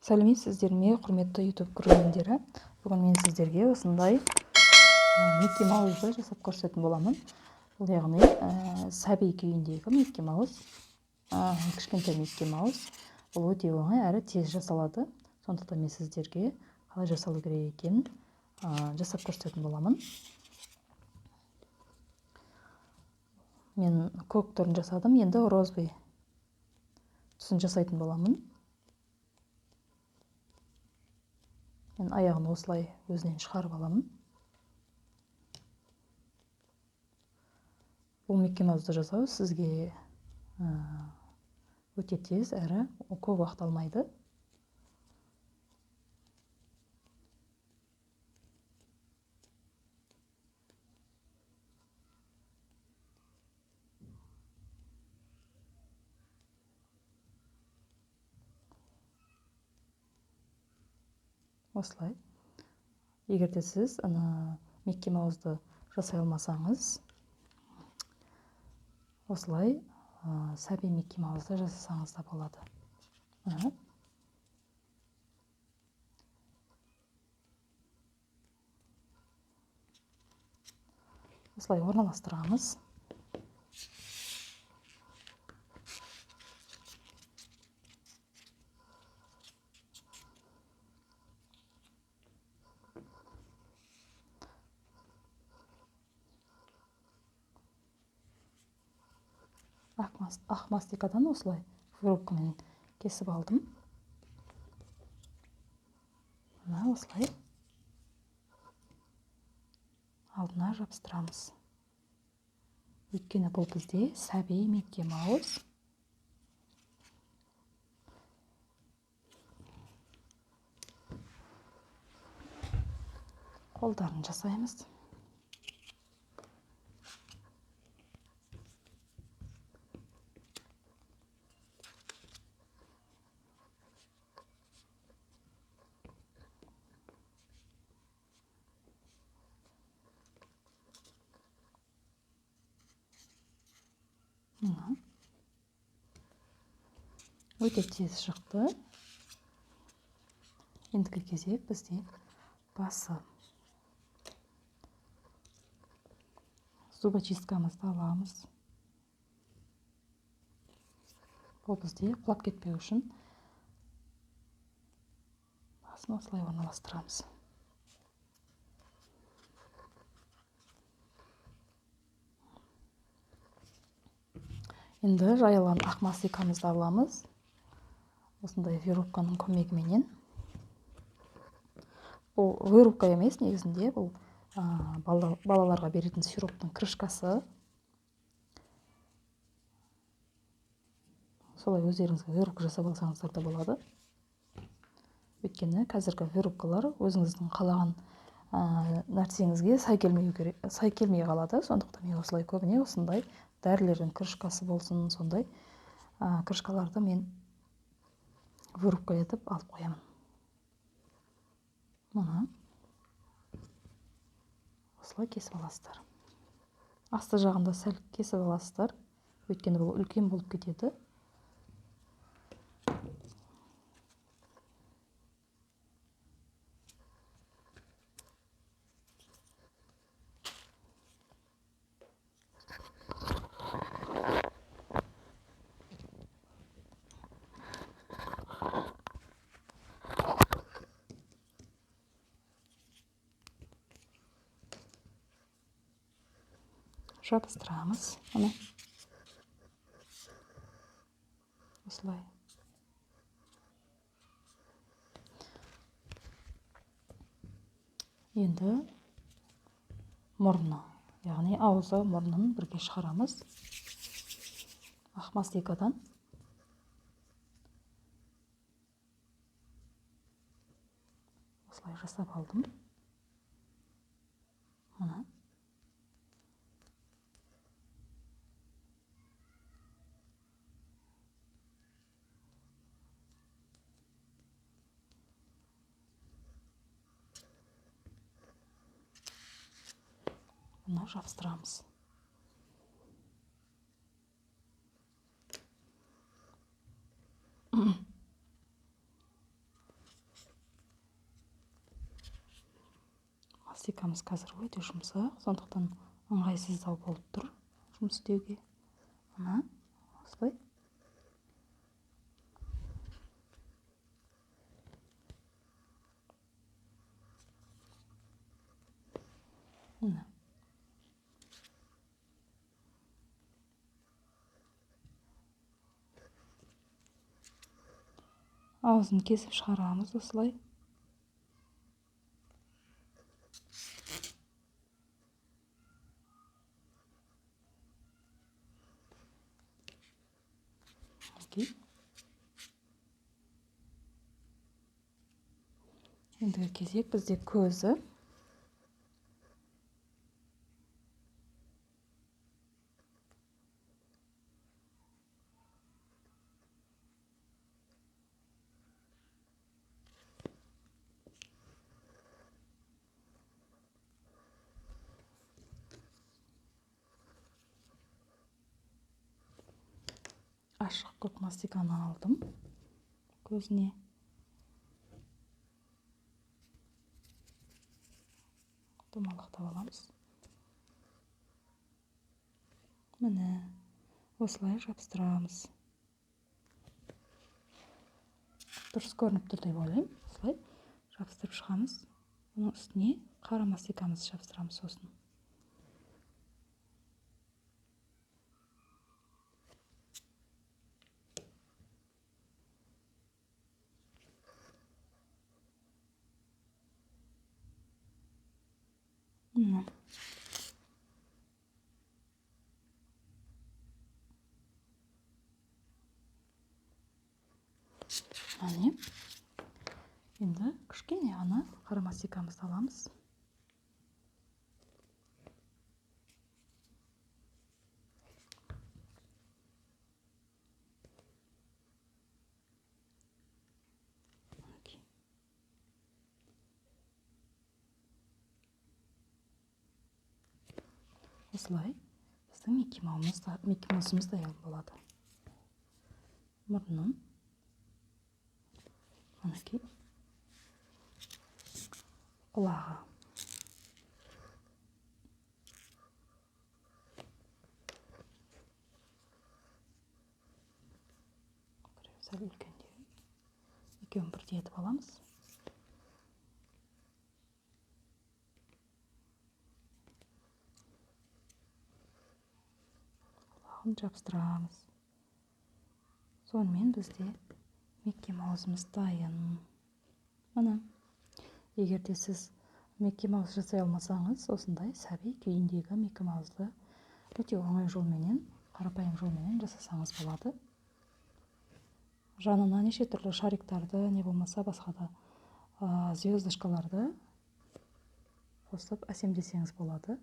Сәлеметсіздер ме, құрметті YouTube көрермендері. Бүгін мен сіздерге осындай Микки Маузды жасап көрсететін боламын. Бұл яғни сәби күйіндегі Микки Маус, кішкентай Микки Маус. Бұл өте оңай әрі тез жасалады. Сондықтан мен сіздерге қалай жасалу керек екенін жасап көрсететін боламын. Мен көк түрін жасадым, енді розовый түсін жасайтын боламын. Мен аяғын осылай өзінен шығарып аламын. Бұл Микки Маузды жасау сізге өте тез әрі көп уақыт алмайды. Осылай. Егер де сіз ана Микки Маузды жасай алмасаңыз, осылай сәби Микки Маузды жасасаңыз да болады. Осылай орналастырамыз. Ақ мастикадан осылай вырубкамен кесіп алдым. Мына осылай алдына жабыстырамыз. Өйткені бұл бізде сәби Микки Маус. Қолдарын жасаймыз. Өте тез шықты. Ендігі кезек бізде басы. Зубочисткамызды аламыз. Бұл бізде құлап кетпеу үшін басын осылай орналастырамыз. Енді жайылған ақ мастикамызды аламыз. Осындай вырубканың көмегіменен. Бұл вырубка емес, негізінде бұл балаларға беретін сироптың крышкасы. Солай өздеріңізге вырубка жасап алсаңыздар да болады. Өйткені қазіргі вырубкалар өзіңіздің қалаған нәрсеңізге сай келмеу керек, сай келмей қалады. Сондықтан мен осылай көбіне осындай дәрілердің крышкасы болсын, сондай крышкаларды мен вырубка етіп алып қоямын. Мына осылай кесіп аласыздар. Асты жағында сәл кесіп аласыздар, өйткені бұл үлкен болып кетеді. Жабыстырамыз. Міне. Осылай. Енді мұрны, яғни аузы мұрнын бірге шығарамыз. Ақ мастикадан. Осылай жасап алдым. Міне. Бұны жабыстырамыз. Мастикамыз қазір өте жұмсақ, сондықтан ыңғайсыздау болып тұр жұмыс істеуге. Мына осылай. Мына. Аузын кесіп шығарамыз осылай. Ендігі кезек бізде көзі. Ашық көк мастиканы алдым көзіне. Домалақтап аламыз. Міне, осылай жабыстырамыз. Дұрыс көрініп тұр деп ойлаймын. Осылай жабыстырып шығамыз. Оның үстіне қара мастикамызды жабыстырамыз сосын. Міне. Енді кішкене ғана қара мастикамызды аламыз. Осылай біздің Микки Маусымыз даяр болады. Мұрнын. Мінекей. Құлағы. Біреу сәл үлкендеу. Екеуін бірдей етіп аламыз. Құлағын жабыстырамыз. Сонымен бізде Микки Маусымыз дайын. Міне, егер де сіз Микки Маус жасай алмасаңыз, осындай сәби күйіндегі Микки Маусты өте оңай жолменен, қарапайым жолменен жасасаңыз болады. Жанына неше түрлі шариктарды, не болмаса басқа да звездочкаларды қосып әсемдесеңіз болады.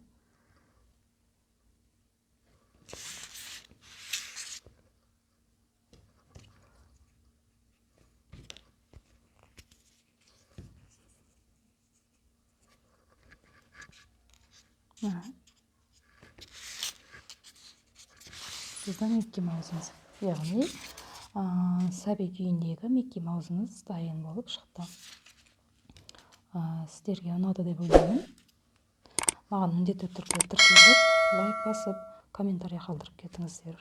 Біздің Микки Маусымыз, яғни сәби күйіндегі Микки Маусымыз дайын болып шықты. Сіздерге ұнады деп ойлаймын. Маған міндетті түрде тіркеліп, лайк басып, комментарий қалдырып кетіңіздер.